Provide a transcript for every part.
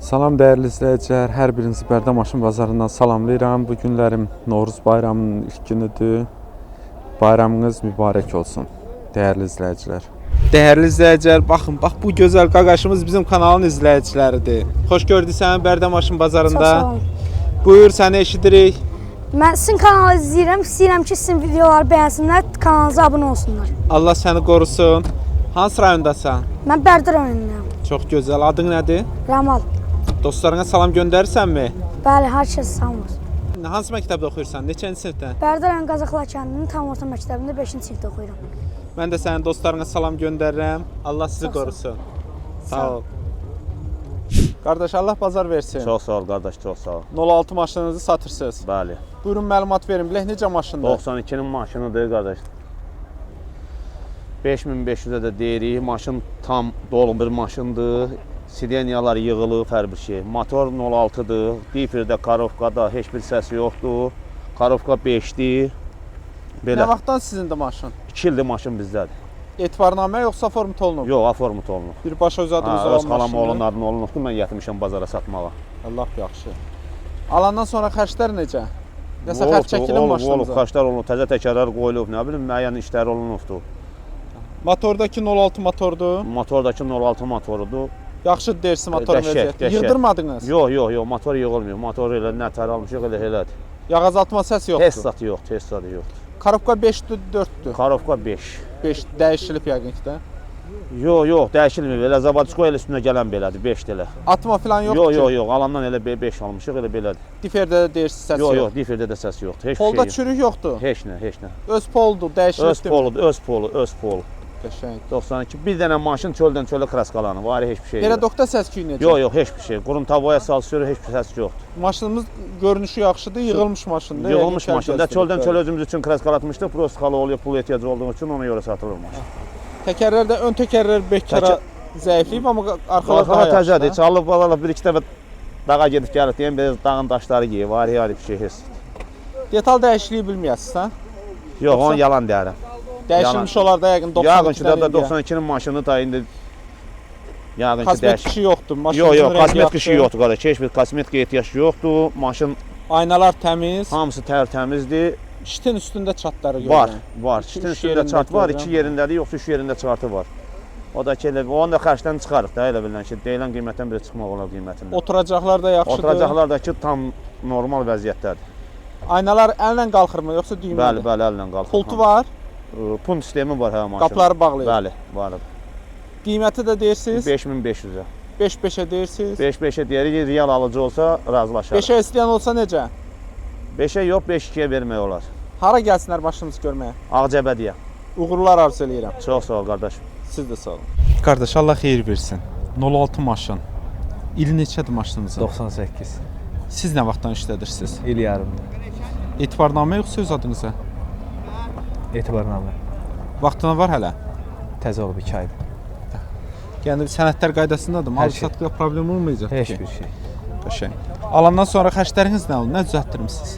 Salam dəyərli izləyicilər, hər birinizi Bərdə Maşın Bazarından salamlayıram. Bu günlərim Novruz bayramının ilk günüdür. Bayramınız mübarək olsun, dəyərli izləyicilər. Dəyərli izləyicilər, baxın, bax bu gözəl qaqaşımız bizim kanalın izləyiciləridir. Xoş gördük səni Bərdə Maşın Bazarında. Çox sağ olun. Buyur, səni eşidirik. Mən sizin kanalı izləyirəm. İstəyirəm ki, sizin videoları bəyənsinlər, kanalınıza abunə olsunlar. Allah səni qorusun. Hansı rayondasan? Mən Bərdə rayonundayam. Çox gözəl. Adın nədir? Ramal. Dostlarına salam göndərirsənmi? Bəli, hər kəs salam olsun. Hansı məktəbdə oxuyursan? Neçənci sinifdə? Bərdə rayon Qazaxlar kəndinin tam orta məktəbində 5-ci sinifdə oxuyuram. Mən də sənin dostlarına salam göndərirəm. Allah sizi Çox sağ ol. qorusun. Sağ ol. Qardaş, Allah bazar versin. Çox sağ ol qardaş, çox sağ ol. 06 maşınınızı satırsınız. Bəli. Buyurun məlumat verin. Bilək necə maşındır? 92-nin maşınıdır qardaş. 5500-ə də deyirik. Maşın tam dolu bir maşındır. Sideniyalar yığılıb, hər bir şey. Motor 06-dır. Diferdə, karovkada heç bir səs yoxdur. Karovka 5-dir. Nə Belə. vaxtdan sizindir maşın? 2 ildir maşın bizdədir. Etibarnamə yoxsa format olunub? Yox, aformut olunub. Birbaşa öz adınıza Ha, olan öz xalam maşındır. oğlunun adına olunubdur. Mən gətirmişəm bazara satmağa. Allah yaxşı. Alandan sonra xərclər necə? Nəsə xərc Olubdur, çəkilir olub, olub, maşınımıza? xərclər olunub, təzə təkərlər qoyulub, nə bilim müəyyən işlər olunubdur. Motordakı 06 motordur. Motordakı 06 motorudur. Yaxşı deyirsin motorun Dəhşət, vəziyyəti. dəhşət. Yığdırmadınız? Yox, yox, yox, motor yığılmıyor. Motor elə nətər almışıq, elə elədir. Yağ azaltma səs yoxdur. Heç zatı yoxdur, heç zatı yoxdur. Karovka 5-dir, 4-dür. Karovka 5. 5 dəyişilib yəqin ki də. Yox, yox, dəyişilmir. Elə Zavadsko elə üstünə gələn belədir, 5 elə. Atma falan yoxdur Yox, ki. yox, yox, alandan elə 5 almışıq, elə belədir. Diferdə də deyirsiz səs Yox, yox. yox, diferdə də səs yoxdur. Heç bir Polda şey yox. çürük yoxdur. Heç nə, heç nə. Öz poldur, dəyişilib. Öz poludur, öz polu, öz polu. Qəşəng. 92 bir dənə maşın çöldən çölə kraskalanıb, var heç bir şey yox. Peredokda səs küyü necə? Yox, yox, heç bir şey. Qruntovoya sal sürür, heç bir səs yoxdur. Maşınımız görünüşü yaxşıdır, yığılmış maşındır. Yığılmış Yəqin ki, maşın da göstərib, çöldən bəli. çölə özümüz üçün kraskalatmışdıq. Prosta xala oluyor, pul ehtiyacı olduğu üçün ona görə satılır maşın. Təkərlər də ön təkərlər bekara zəifləyib, amma arxalar daha Arxalar təzədir. yaxşıdır. Çalıb balala bir iki dəfə dağa gedib gəlib deyəm, biraz dağın daşları yeyib, hari bir şey heç. Detal dəyişikliyi bilməyəsiniz, hə? Yox, onu yalan deyərəm. Dəyişilmiş olar da yəqin 92-dən Yəqin ki, də indiyə. 92-nin maşını da indi yəqin ki, Kosmetik dəyişir. işi yoxdur. Maşının Yox, yox, rəngi kosmetik işi yaxşı. yoxdur qardaş. Heç bir kosmetika ehtiyac yoxdur. Maşın Aynalar təmiz. hamısı tərtəmizdir. Şitin üstündə çatları görürəm. Var, var. İki, Şitin üç üstündə yerində çart var, görürəm. iki yerindədir, yoxsa üç yerində çartı var. O da ki, elə onu da xərcdən çıxarıq da elə bilən ki, deyilən qiymətdən belə çıxmaq olar qiymətindən. Oturacaqlar da yaxşıdır. Oturacaqlar da ki, tam normal vəziyyətdədir. Aynalar əllə qalxırmı yoxsa düymədir? Bəli, bəli, əllə qalxır. Pultu var, Punt sistemi var hə maşının. qapıları bağlayır. Bəli, var. Qiyməti də deyirsiniz? 5500-ə. 5-5-ə deyirsiniz. 5-5-ə deyirik, real alıcı olsa razılaşarıq. 5-ə istəyən olsa necə? 5-ə yox, 5-2-yə vermək olar. Hara gəlsinlər maşınımızı görməyə? Ağcabədiyə. Uğurlar arzu eləyirəm. Çox sağ ol qardaş. Siz də sağ olun. Qardaş, Allah xeyir versin. 06 maşın. İli neçədir maşınınızın? 98. Siz nə vaxtdan işlədirsiniz? İl yarım. Etibarnamə yoxsa öz adınıza? Etibarnamə. Vaxtına var hələ? Təzə olub 2 aydır. Yəni sənədlər qaydasındadır. Hər şey. Alış-satqıda problem olmayacaq Heç ki. bir şey. Qəşəng. Alandan sonra xərcləriniz nə oldu? Nə düzəltdirmisiniz?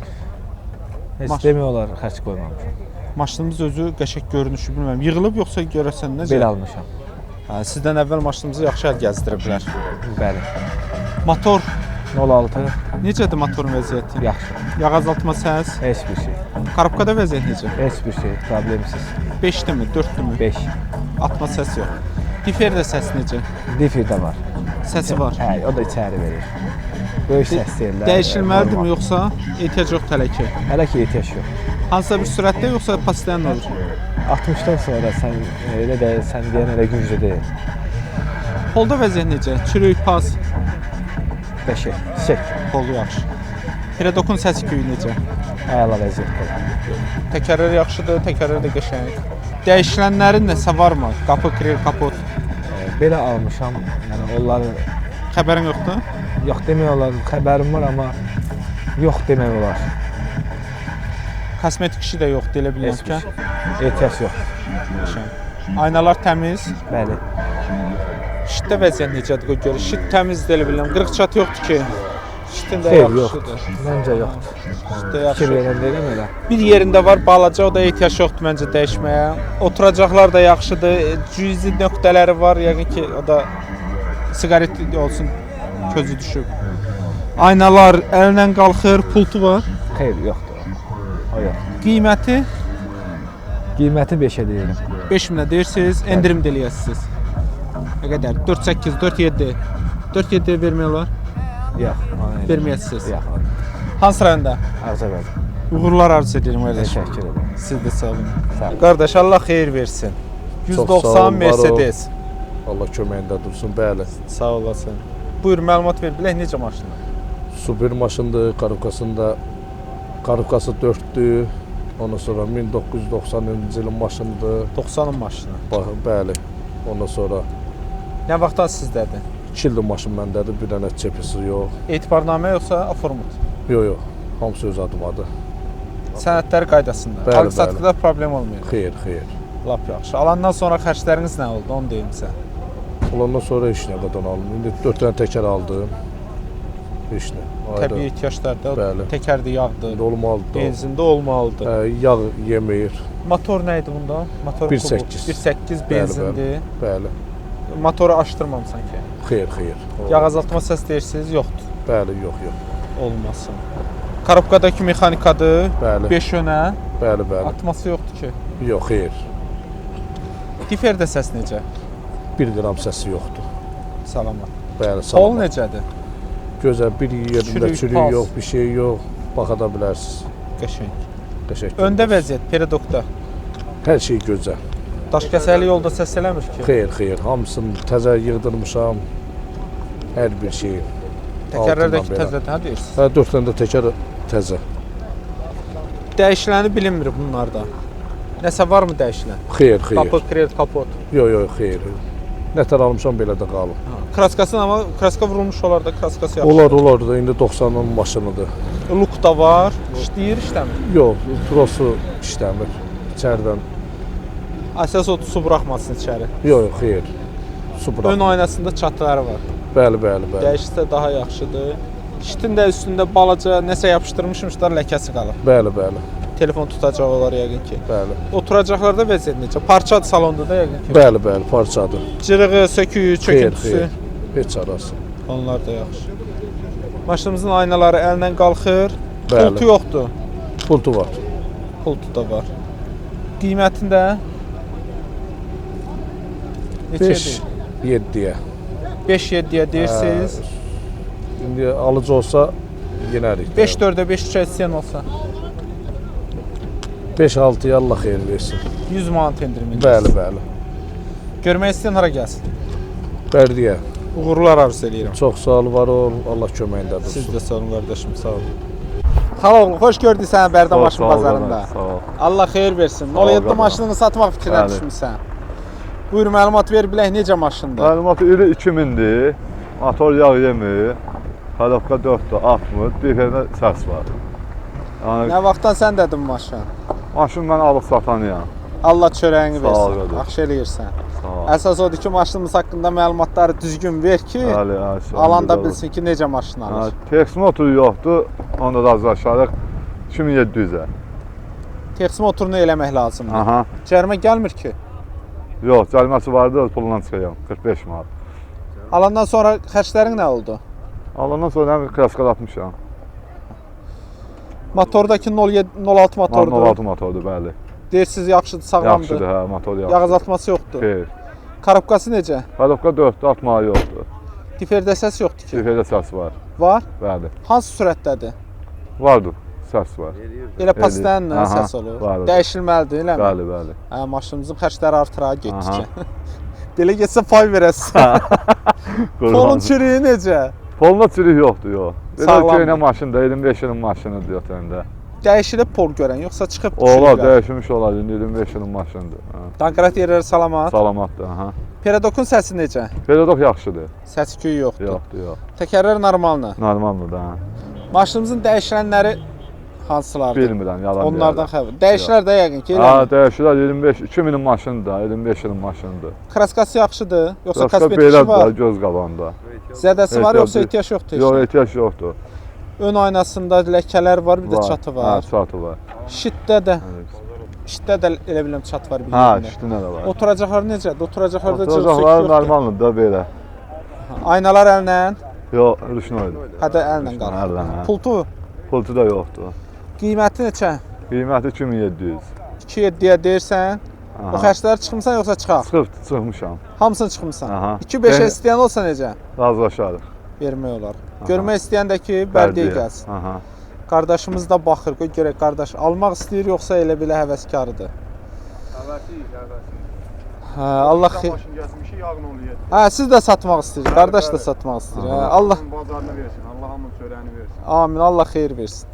Heç Maş- demək olar xərc qoymamışam. Maşınımız özü qəşəng görünüşü bilmirəm. Yığılıb yoxsa görəsən necə? Belə almışam. Hə, sizdən əvvəl maşınımızı yaxşı əl gəzdiriblər. Bəli. Motor 06 necədir motorun vəziyyəti? yaxşı. Yağ azaltma səs, Heç bir şey. korobkada vəziyyət necə? Heç bir şey. Problemsiz. 5-dirmi, 4-dürmü? 5. Atma səs yox. Diferdə səs necə? Differ də var. Səsi var. Hə, o da içəri verir. Böyük səs deyirlər. Dəyişilməlidirmi Normal. yoxsa ehtiyac yox hələ ki? Hələ ki ehtiyac yox. Hansısa bir sürətdə yoxsa pasdən olur? 60-dan sonra sən elə də sən deyən elə güclü deyil. Polda vəziyyət necə? Çürük, pas, Qəşəng. Çiçək. polu yaxşı. Peredokun səs küyü necə? Əla vəziyyətdə. Təkərlər yaxşıdır, təkərlər də qəşəng. Dəyişilənlərin nəsə varmı? Qapı, krel, kapot. Belə almışam. Yəni onları Xəbərin yoxdur? yox demək olar, xəbərim var amma yox demək olar. Kosmetik işi də yoxdur elə bilirəm Heç bir ki. şey. Ehtiyac yox. Qəşəng. Aynalar təmiz. Bəli. Şitdə vəziyyət necədir qoy görək. Şit təmizdir elə bilirəm. Qırıq çat yoxdur ki. Şitin də Xeyr, yaxşıdır. yoxdur. Məncə yoxdur. Şit də yaxşı. Fikir verən deyirəm elə. Bir yerində var balaca, o da ehtiyac yoxdur məncə dəyişməyə. Oturacaqlar da yaxşıdır. Cüzi nöqtələri var, yəqin ki, o da siqaret olsun. Közü düşüb. Aynalar əllə qalxır, pultu var. Xeyr, yoxdur. O yox. Qiyməti Qiyməti 5-ə deyirəm. 5000-ə deyirsiniz, endirim də eləyəsiniz. Nə qədər? 4.8, 4.7. 4.7 vermək olar? Yox, ona elə. Verməyəsiniz. Yox. Hansı rayonda? Ağcabədi. Uğurlar arzu edirəm qardaşım. Təşəkkür edirəm. Siz də sağ olun. Sağ olun. Qardaş, Allah xeyir versin. Çox sağ 190 olun, var olun. Mercedes. Allah köməyində dursun. Bəli. Sağ olasın. Buyur, məlumat ver bilək necə maşındır? Super maşındır, karokasında karokası 4-dür. Ondan sonra 1990-cı ilin maşındır. 90-ın maşını. Bax, bəli. Ondan sonra Nə vaxtdan sizdədir? 2 ildir maşın məndədir, bir dənə çepisi yox. Etibarnamə yoxsa aformut? Yox, yox. Hamısı öz adımadır. Sənədləri qaydasında. Bəli, Alqı-satqıda problem olmayır. Xeyr, xeyr. Lap yaxşı. Alandan sonra xərcləriniz nə oldu? Onu deyim sizə. Olandan sonra heç nə qədər aldım. İndi 4 dənə təkər aldım. Heç nə. Ayrı. Təbii ehtiyaclarda Bəli. təkərdə yağdır, İndi olmalıdır. benzində olmalıdır. Hə, yağ yemir. Motor nə idi bunda? Motor 1.8. 1.8 benzindir. Bəli. Motoru açdırmamısan ki. Xeyr, xeyr. Yağ azaltma səs deyirsiniz, yoxdur. Bəli, yox, yox. Olmasın. Korobkadakı mexanikadır. Bəli. 5 önə. Bəli, bəli. Atması yoxdur ki. Yox, xeyr. Diferdə səs necə? 1 qram səsi yoxdur. Salamat. Bəli, Pol salamat. necədir? Gözəl bir yerində Çürük, çürük pas. yox, bir şey yox. Baxa da bilərsiniz. Qəşəng. Qəşəng. Öndə vəziyyət peredokda. Hər şey gözəl. Daşkəsəli yolda səs eləmir ki. Xeyr, xeyr. Hamısını təzə yığdırmışam. Hər bir şeyi. Təkərlərdəki Altından belə. təzədir, hə deyirsiniz? Hə, 4 dənə də təkər təzə. Dəyişiləni bilinmir bunlarda. Nəsə varmı dəyişilən? Xeyr, xeyr. Qapı, krel, kapot. Yox, yox, xeyr. Nətər almışam belə də qalıb. Kraskasını amma kraska vurulmuş olar da, kraskası yaxşı. Olar, olar da indi 90-ın maşınıdır. Luk da var. İşləyir, işləmir. Yox, trosu işləmir. İçəridən. Əsas odur su buraxmasın içəri. Yox, yox, xeyr. Su Ön buraxmır. aynasında çatıları var. Bəli, bəli, bəli. Dəyişsə daha yaxşıdır. Şitin də üstündə balaca nəsə yapışdırmışmışlar, ləkəsi qalıb. Bəli, bəli, Telefon tutacaq olar yəqin ki. bəli. Oturacaqlarda vəziyyət necə? Parçadır salonda da yəqin ki. Bəli, bəli, parçadır. Cırığı, söküyü, Xeyr, çöküntüsü. xeyr. Heç arası. Onlar da yaxşı. Maşınımızın aynaları əllə qalxır. Bəli. Pultu yoxdur. Pultu var. Pultu da var. Qiymətini də neçə 5 7-yə. 5-7-yə deyirsiniz. İndi alıcı olsa yenərik. 5-4-ə 5-3-ə istəyən olsa 5-6-ya Allah xeyir versin. 100 manat endirim edirsiz. Bəli, bəli. Görmək istəyən hara gəlsin? Bərdiyə. Uğurlar arzu eləyirəm. Çox sağ ol, var ol. Allah köməyində dursun. Siz də sağ olun qardaşım, sağ olun. Xala oğlu, xoş gördük səni Bərdə maşın bazarında. Sağ ol. Allah xeyir versin. Sağ ol, 07 qardaş. maşınını satmaq fikrinə Bəli. düşmüsən. Buyur, məlumat ver bilək necə maşındır? Məlumatı iri 2000-dir. Motor yağ yemir. Korobka 4-dür, atmır. Diferində səs var. Yəni Nə vaxtdan sən dedin maşın? maşın mən alıb satanıyam. Allah çörəyini Sağ ol, versin. qardaş. Yaxşı eləyirsən. Sağ ol. Əsas odur ki, maşınımız haqqında məlumatları düzgün ver ki, Bəli, hə, şey, alan da gözəl olur. bilsin ki, necə maşın Hə, alır. Tex motoru yoxdur. Onda razılaşarıq 2700-ə. Texas motorunu eləmək lazımdır. Aha. Cərimə gəlmir ki. Yox, cəriməsi vardı, öz pulundan çıxıram. 45 manat. Alandan sonra xərclərin nə oldu? Alandan sonra həm kraskalatmışam. Motordakı 07 06 motordur. 06 motordur, bəli. Deyirsiniz yaxşıdır, sağlamdır. Yaxşıdır, hə, motor Yağ yaxşıdır. azaltması yoxdur. Xeyr. Korobkası necə? Korobka 4-dür, atmağı yoxdur. Diferdə səs yoxdur ki. Diferdə səs var. Var. Bəli. Hansı sürətdədir? Vardır, səs var. Elə pasdan Aha, səs olur. var. Dəyişilməlidir, eləmi? Bəli, bəli. Hə, maşınımızın xərcləri artır ha getdikcə. Belə getsə pay verəsən. Polun çürüyü necə? Polunda çürük yoxdur, yox. Belə Sağlamdır. köhnə maşındır, 25 ilin maşınıdır ötəndə. Dəyişilib pol görən, yoxsa çıxıb Olar, çürüklər? dəyişmiş olar, indi 25 ilin maşınıdır. Hə. Danqarat yerləri salamat. Salamatdır, aha. Peredokun səsi necə? Peredok yaxşıdır. Səs küyü yoxdur. Yoxdur, yox. Təkərlər normaldır. Normaldır da. Hə. Maşınımızın dəyişilənləri hansılardır? Bilmirəm, yalan Onlardan deyərəm. xəbər. Dəyişilər də yəqin ki, Ha, eləmi? dəyişilər 25, 2000-in maşınıdır da, 25 ilin maşınıdır. Kraskası yaxşıdır, yoxsa Kraska kosmetik işi belədir var? da, göz qabağında. Zədəsi var, Ehtiyac yoxsa yox. ehtiyac yoxdur? Yox, heç nə? ehtiyac yoxdur. Ön aynasında ləkələr var, bir də çatı var. Hə, çatı var. Şitdə də, şitdə də elə bilirəm çat var bir Hə, yerində. şitinə də var. Oturacaqlar necədir? Oturacaqlarda cır Oturacaqlar sökü yoxdur. normaldır da belə. Aynalar əllə, Yox, rüşnoydu. Hə də əllə qalxır. Əllə, hə. Pultu, Pultu da yoxdur. qiyməti neçə? Qiyməti 2700. 2.7-yə deyirsən. Aha. O xərcləri çıxmısan yoxsa çıxaq? Çıxıb, çıxmışam. Hamısını çıxmısan. Aha. 2.5-ə Yəni- istəyən olsa necə? Razılaşarıq. Vermək olar. Görmək istəyən də ki, Bərdəyə gəlsin. Aha. Qardaşımız da baxır, qoy görək qardaş almaq istəyir yoxsa elə belə həvəskarıdır. Həvəsiyik, həvəsiyik. Hə, Allah xeyir. Maşın gətirmişik, yağın oluyor. Hə, siz də satmaq istəyirsiniz, qardaş da bəli. satmaq istəyir. Hə, Allah Hamının bazarını versin, Allah hamının çörəyini versin. amin, Allah xeyir versin.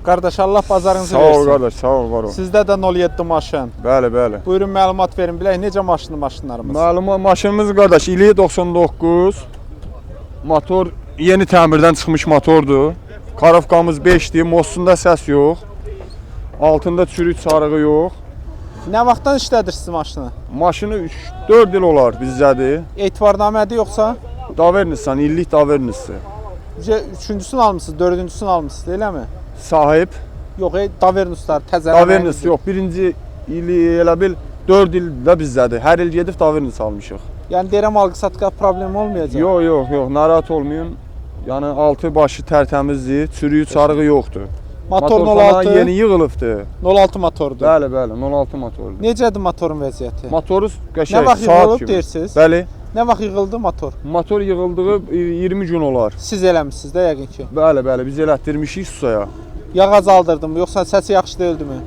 Qardaş, Allah bazarınızı Sağ ol versin. qardaş, sağ ol, var ol. Sizdə də 07 maşın. Bəli, bəli. Buyurun məlumat verin, bilək necə maşınlı maşınlarımız. Məlumat maşınımız qardaş ili 99. Motor yeni təmirdən çıxmış motordur. Karovkamız 5-dir, mostunda səs yox. Altında çürük çarığı yox. Nə vaxtdan işlədirsiniz maşını? Maşını 3-4 il olar bizdədir. Etibarnamədir yoxsa? Davernizsən, illik davernizsi. Necə üçüncüsünü almısınız, dördüncüsünü almısınız, eləmi? Sahib Yox, Davernuslar təzələnən. Davernis yox, birinci ili elə bil 4 ildə bizdədir. Hər il gedib Davernis almışıq. Yəni deyirəm alqı-satqı problemi olmayacaq. Yox, yox, yox, narahat olmayın. Yəni altı başı tərtəmizdir, çürüyü çarığı yoxdur. Motor falan 06, yeni yığılıbdır. 06 motordur. Bəli, bəli, 06 motordur. Necədir motorun vəziyyəti? Motoru qəşəng, Nə vaxt saat yığılıb kimi. deyirsiniz? Bəli, Nə vaxt yığıldı motor? motor yığıldığı 20 gün olar. Siz eləmisiniz də yəqin ki. Bəli, bəli, biz elətdirmişik susaya. Yağ azaldırdım, yoxsa səsi yaxşı deyildimi?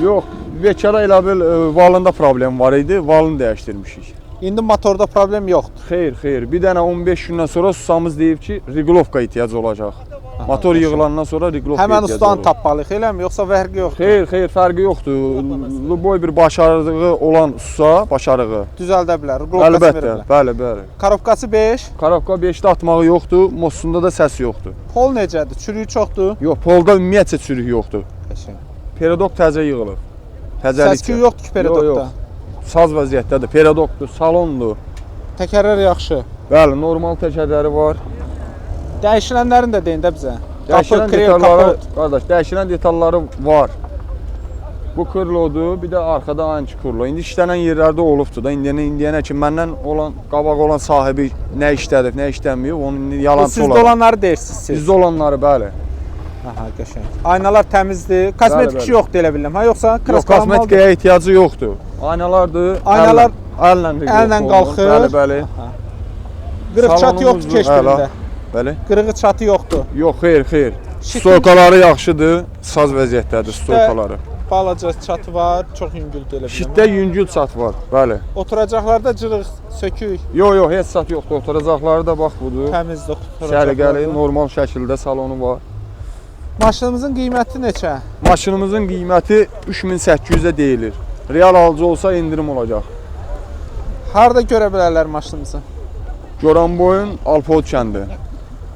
Yox, vekara elə bil valında problem var idi, valını dəyişdirmişik. İndi motorda problem yoxdur. Xeyr, xeyr. Bir dənə 15 gündən sonra susamız deyib ki, requlovka ehtiyacı olacaq. Motor yığılandan sonra requlovka Həmən ehtiyacı ustanı olur. tapmalıyıq, eləmi? Yoxsa fərqi yoxdur? Xeyr, xeyr, fərqi yoxdur. Luboy bir başarığı olan susa, başarığı. Düzəldə bilər, requlovkasını verə Əlbəttə, bilər. bəli, bəli. Korobkası 5, Korobka 5-də atmağı yoxdur, mostunda da səs yoxdur. pol necədir? Çürüyü çoxdur? Yox, polda ümumiyyətcə çürük yoxdur. Qəşəng. Peredok təzə yığılıb. Təzəlikcə. Səs-küy yoxdur ki peredokda. Yox, yox. Saz vəziyyətdədir. Peredokdur, salondur. Təkərlər yaxşı. Bəli, normal təkərləri var. Dəyişilənlərini də deyin də bizə. Qapı, Dəyişilən krel, detalları, kapot. qardaş, dəyişilən detalları var. Bu kurlodur, bir də arxada aynı kurlo. İndi işlənən yerlərdə olubdur da. İndiyənə kimi məndən olan, qabaq olan sahibi nə işlədib, nə işlənməyib, onun indi Bu yalançı sizdə olar. olanları deyirsiniz siz. Bizdə olanları, bəli. Aha, qəşəng. Aynalar təmizdir. Kosmetik Bəli, işi bəli. yoxdur elə bilirəm. Ha, yoxsa Yox, kraskalanmalıdır? kosmetikaya ehtiyacı yoxdur. Aynalardır. Aynalar əllə əllə qalxır. Bəli, bəli. Qırıq çatı Salonumuzdur, yoxdur ki heç əla. birində. Bəli. Qırığı çatı yoxdur. Yox, xeyr, xeyr. Şitin- Stoykaları yaxşıdır, saz vəziyyətdədir stoykaları. Balaca çatı var, çox yüngüldür elə bilirəm. Şitdə yüngül çat var, bəli. Oturacaqlarda cırıq, sökük, Yox, yox, heç çat yoxdur. Oturacaqları da bax budur. təmizdir oturacaqlarda. Səliqəli, normal şəkildə salonu var. Maşınımızın qiyməti neçə? Maşınımızın qiyməti 3800-ə deyilir. Real alıcı olsa endirim olacaq. Harda görə bilərlər maşınımızı? Goranboyun Alpod kəndi.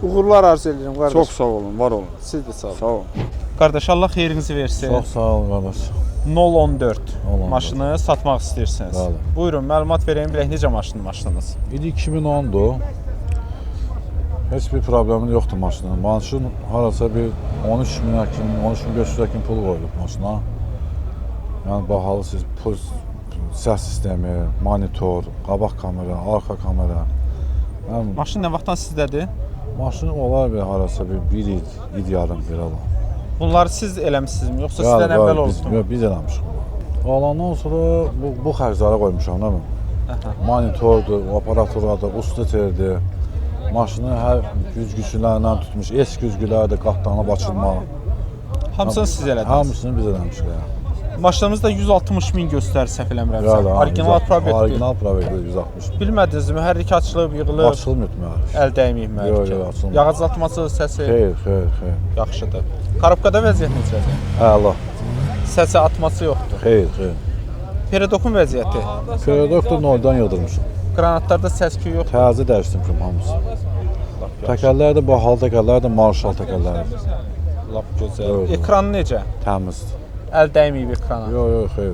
Uğurlar arzu edirəm qardaş. Çox sağ olun, var olun. Siz də sağ olun. Sağ olun. Qardaş, Allah xeyrinizi versin. Çox sağ olun qardaş. 014 014. maşını satmaq istəyirsiniz. Bəli. Buyurun, məlumat verin, bilək necə maşındır maşınınız? İli 2010-dur. Heç bir problemi yoxdur maşının. Maşın harasa bir 13 minə kimi, 13.500 kimi pul qoyulub maşına. Yəni bahalı siz pul səs sistemi, monitor, qabaq kamera, arxa kamera. Yəni Maşın nə vaxtdan sizdədir? maşın olar bir harasa bir il, il yarım bir olar. Bunları siz eləmisinizmi, yoxsa sizdən Bəli, əvvəl bəli, biz, olubdu? yox, biz eləmişik bunu. Alandan sonra bu xərcləri qoymuşam da mən. Monitordur, operatorlardır, ustuterdir. Maşını hər güzgüsülərlə tutmuş, eski güzgüləri də qatlanıb açılma. Hamısını siz elədiniz. Hamısını biz eləmişik. Yəni. Maşınımız da 160 min göstərir səhv eləmirəmsə. Bəli, Original probekdir. Original probekdir 160 min. Bilmədiniz mühərrik açılıb, yığılıb, Açılmır mühərrik. əl dəyməyib mühərrikə. Yox, yox, açılmır. Yağ azaltması səsi Xeyr, xeyr, xeyr. yaxşıdır. Korobkada vəziyyət necədir? Əla. Səsi atması yoxdur. Xeyr, xeyr. Peredokun vəziyyəti. Peredok da noldan yığdırmışam. Qranatlarda səs-küy yoxdur. Təzə dəyişdirmişəm hamısını. Təkərlər də bahalı təkərlər də marşal təkərlərdir. Lap gözəl. Yox, yox. Ekranı necə? Təmizdir. Əl dəyməyib ekrana. Yox, yox, xeyr.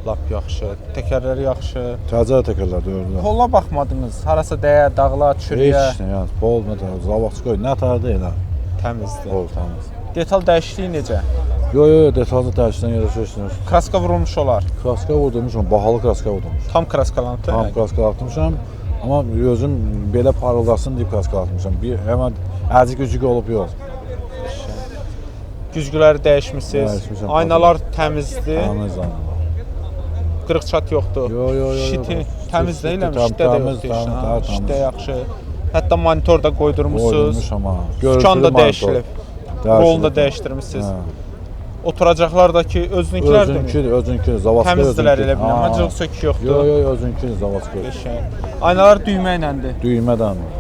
Lap yaxşı. Təkərləri yaxşı. Təzə təkərlər dördülər. Pola baxmadınız. Harasa dəyə, dağla, çürüyə. Heç nə, yəni pol nə tərəf, zavodçu qoy, nə tərəf deyil ha. Təmizdir. Pol təmiz. Detal dəyişikliyi necə? Yox, yox, detallı dəyişdən yerə söz. Kraska vurulmuş olar. Kraska vurdurmuşam, bahalı kraska vurdurmuşam. Tam kraskalanıb. Tam kraska atmışam. Amma özüm belə parıldasın deyib kraska atmışam. Bir həmən əzik-üzük olub yox. Güzgüləri dəyişmisiniz. Dəyişmişəm. Aynalar təmizdir. Təmiz aynalar. Qırıq çat yoxdur. Yo, yo, yo, yo. Şiti təmiz deyilmi? Şiti Şitdə də təmiz, yoxdur. təmiz, Ha, təmiz. Şitdə yaxşı. Hətta monitor da qoydurmusunuz. Qoydurmuşam ha. Sükan da Görüntülü monitor. dəyişilib. Rolunu da dəyişdirmisiniz. Hə. Oturacaqlar da ki, özününkilərdir. Özünküdür, özünküdür. Zavodska Təmizdilər özünküdür. elə bilirəm. Ha. Acıq sök yoxdur. Yo, yo, özünküdür, zavodska. Qəşəng. Aynalar düymə iləndir. Düymədəndir.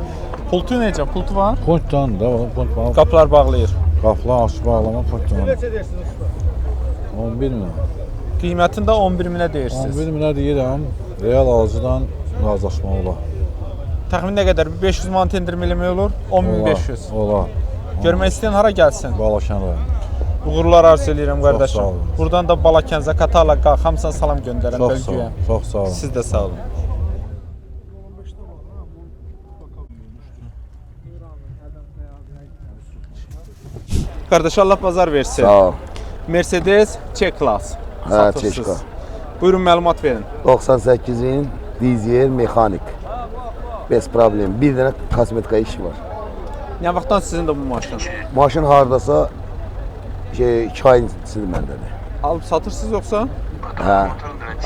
Pultu necə? Pultu var? Pultdan da, onun pult var. Qapılar bağlayır. Qapılar açıb bağlama pultdan. Neçə deyirsiniz usta? 11 min. Qiymətini də 11 minə deyirsiniz. 11 minə deyirəm, real alıcıdan razılaşma olar. Təxmin nə qədər? Bir 500 manat endirim eləmək olur? 10500. Olar. Görmək istəyən hara gəlsin? Balakən rayonu. Uğurlar arzu eləyirəm qardaşım. sağ olun. Buradan da Balakən, Zaqatala, Qax, hamısına salam göndərirəm Çox sağ bölgüyə. olun. Çox sağ olun. Siz də sağ olun. Qardaş Allah bazar versin. Sağ ol. Mercedes C-Class. Hə, Satırsınız. C-Class. Buyurun məlumat verin. 98-in dizel mexanik. Bez problem. Bir dənə kosmetika işi var. Nə vaxtdan sizin də bu maşın? Maşın hardasa şey 2 ayın içində məndədir. Alıb satırsınız yoxsa? Hə.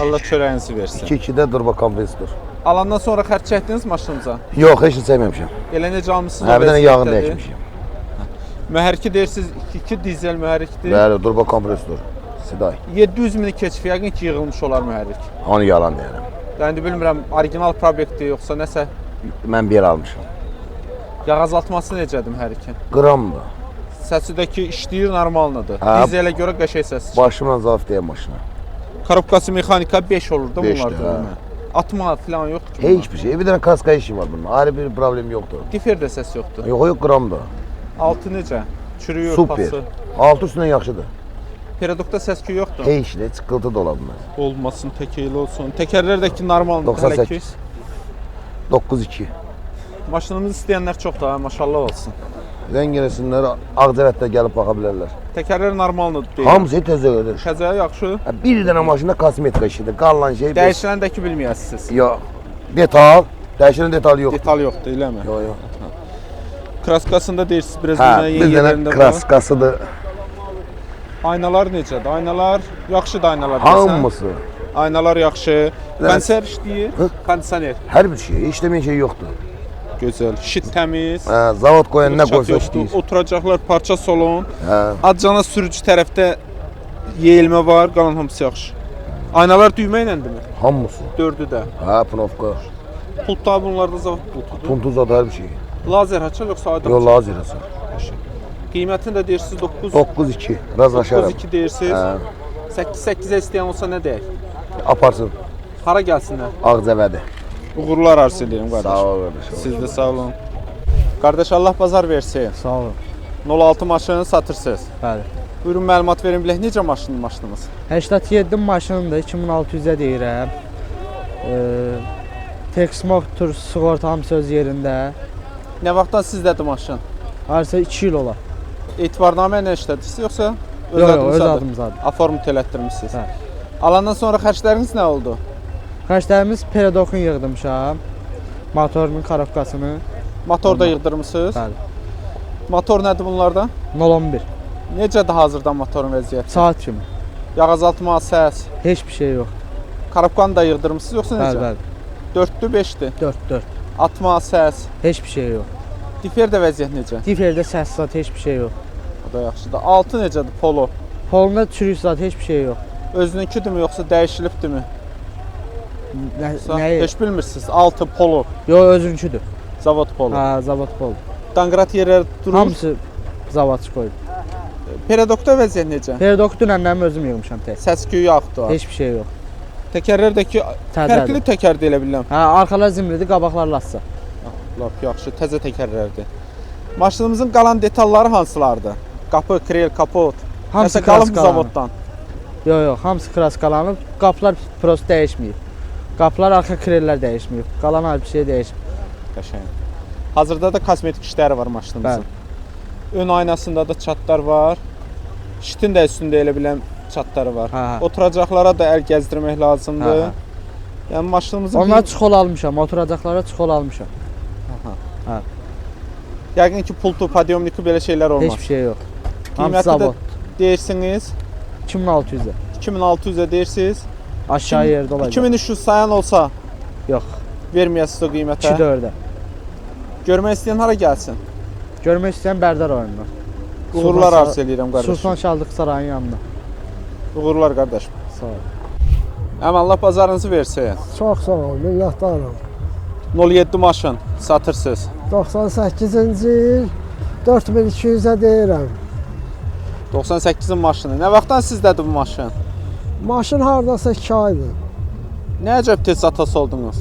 Allah çörəyinizi versin. 2-2-də durba kompresor. Alandan sonra xərc çəkdiniz maşınıza? Yox, heç nə çəkməmişəm. Elə necə almısınız? Hə, o bir dənə yağını vəziyyətdədir? dəyişmişəm. Mühərriki deyirsiniz 2 dizel mühərrikdir. Bəli, durba kompresor. Siday. 700 mini keçib, yəqin ki yığılmış olar mühərrik. Onu yalan deyirəm. Yəni indi bilmirəm orijinal probektdir yoxsa nəsə. Mən bir almışam. Yağ azaltması necədir mühərrikin? Qramdır. Səsi də ki işləyir normaldır. Hə. Dizelə görə qəşəng səs çıxır. Başımla zaf deyəm maşına. Korobkası mexanika 5 olur da Beşdir, bunlar hə. da. Atma falan yoxdur ki. Heç bir şey. Bir dənə kaska işi var bunun. Ayrı bir problem yoxdur. Diferdə səs yoxdur. Yox, yox, qramdır. Altı necə? Çürüyür Super. pası. Altı üstündən yaxşıdır. Perodokda səs-küy yoxdur. Heç nə, çıqıltı da ola bilməz. Olmasın, təkeyli olsun. Təkərlər də ki normaldır hələ ki. 98. 9-2. Maşınımızı istəyənlər çoxdur, ha, maşallah olsun. Zəng eləsinlər, Ağcavətdə gəlib baxa bilərlər. Təkərlər normaldır deyirəm. Hamısı təzə görür. Təzə, yaxşı. Bir dənə maşında kosmetika işidir. Qalan şey Dəyişilən də ki bilməyəsiniz. Yox. Detal, dəyişilən detal yoxdur. Detal yoxdur, eləmi? Yox, yox. Kraskasında deyirsiniz biraz Hə, müəyyən bir dənə yerlərində var. kraskasıdır. Aynalar necədir? Aynalar yaxşıdır aynalar desən. Hamısı. Aynalar yaxşı. Dənə- Kondisioner işləyir. Hı? Kondisioner. Hər bir şey, işləməyən şey yoxdur. Gözəl. Şit təmiz. Hə, zavod qoyan nə Çat qoysa yoxdur. işləyir. Oturacaqlar parça solon. Hə. Adcana sürücü tərəfdə yeyilmə var, qalan hamısı yaxşı. Aynalar düymə iləndirmi? Hamısı. Dördü də. Hə, pnovka. Pultlar bunlarda zavod pultudur. Puntu zad hər bir şey. Lazer açar yoxsa aydın? Yox, lazer açar. Qiymətini də deyirsiniz 9 9-2. Razılaşaram. 9-2 deyirsiniz. Hə. 8-8-ə istəyən olsa nə deyək? Aparsın. Hara gəlsinlər? Ağcəvədə. Uğurlar arzu edirəm qardaş. Sağ ol qardaş. Siz də sağ olun. Qardaş Allah bazar versin. Sağ olun. 06 maşını satırsınız. Bəli. Buyurun məlumat verin bilək necə maşındır maşınımız? 87 maşındır, 2600-ə deyirəm. Texmotor sığorta hamısı öz yerində. Nə vaxtdan sizdədir maşın? Harasa 2 il olar. Etibarnamə ilə işlədirsiniz yoxsa öz Yox, yox, öz adınızadır? adımızadır. Aform elətdirmisiniz. Hə. Alandan sonra xərcləriniz nə oldu? Xərclərimiz peredokun yığdırmışam. Motorunun korobkasını. Motor da yığdırmısınız. Bəli. Motor nədir bunlarda? 011. Necədir hazırda motorun vəziyyəti? Saat kimi. Yağ azaltma, səs, Heç bir şey yox. korobkanı da yığdırmısınız yoxsa Bəli, necə? bəli. 4-dür, 5-dir. 4 4. Atma, səs, Heç bir şey yox. diferdə vəziyyət necə? Diferdə səs zad heç bir şey yox. O da yaxşıdır. Altı necədir polo? Polunda çürük zad heç bir şey yox. Özününkidirmi yoxsa dəyişilibdirmi? Nə, Yoxsa nəyi? Heç bilmirsiniz. Altı polo, Yox, özünküdür. zavod polo. Hə, zavod pol. Danqrat yerləri durur. Hamısı zavodçı qoyub. Peredokda vəziyyət necə? Peredoku dünəndən özüm yığmışam tək. Səs-küy yoxdur. Heç bir şey yox. Təkərlərdəki fərqli Təzədir. təkər elə bilirəm. Hə, arxalar zimridir, qabaqlar lassa. Lap yaxşı, təzə təkərlərdir. Maşınımızın qalan detalları hansılardır? Qapı, krel, kapot. Hamısı Nəsə qalıb mı kraskalanıb. zavoddan? Yox, yox, hamısı kraskalanıb. Qapılar prosta dəyişməyib. Qapılar arxa krellər dəyişməyib. Qalan hər bir şey dəyişməyib. Qəşəng. Hazırda da kosmetik işləri var maşınımızın. Ön aynasında da çatlar var. Şitin də üstündə elə bilən çatları var. Hə, hə. Oturacaqlara da əl gəzdirmək lazımdır. Hə, hə. Yəni maşınımızın Onlar çıxol almışam, oturacaqlara çıxol almışam. Aha. Yəqin ki, pultu, podyomniki belə şeylər olmaz. Heç bir şey yox. Hamısı Qiyməti də zavod. deyirsiniz. 2600-ə. 2600-ə deyirsiniz. Aşağı yerdə olacaq. 2300 sayan olsa Yox. Verməyəsiniz o qiymətə. 2-4-ə. Görmək istəyən hara gəlsin? Görmək istəyən Bərdər rayonuna. Uğurlar arzu eləyirəm qardaşım. Sultan Şaldıq sarayının yanına. Uğurlar qardaşım. Sağ ol. Əm Allah bazarınızı versin. Çox sağ ol, minnətdarım. 07 maşın satırsınız. 98-ci il 4200-ə deyirəm. 98-in maşını. Nə vaxtdan sizdədir bu maşın? Maşın hardasa 2 aydır. Nə əcəb tez satası oldunuz?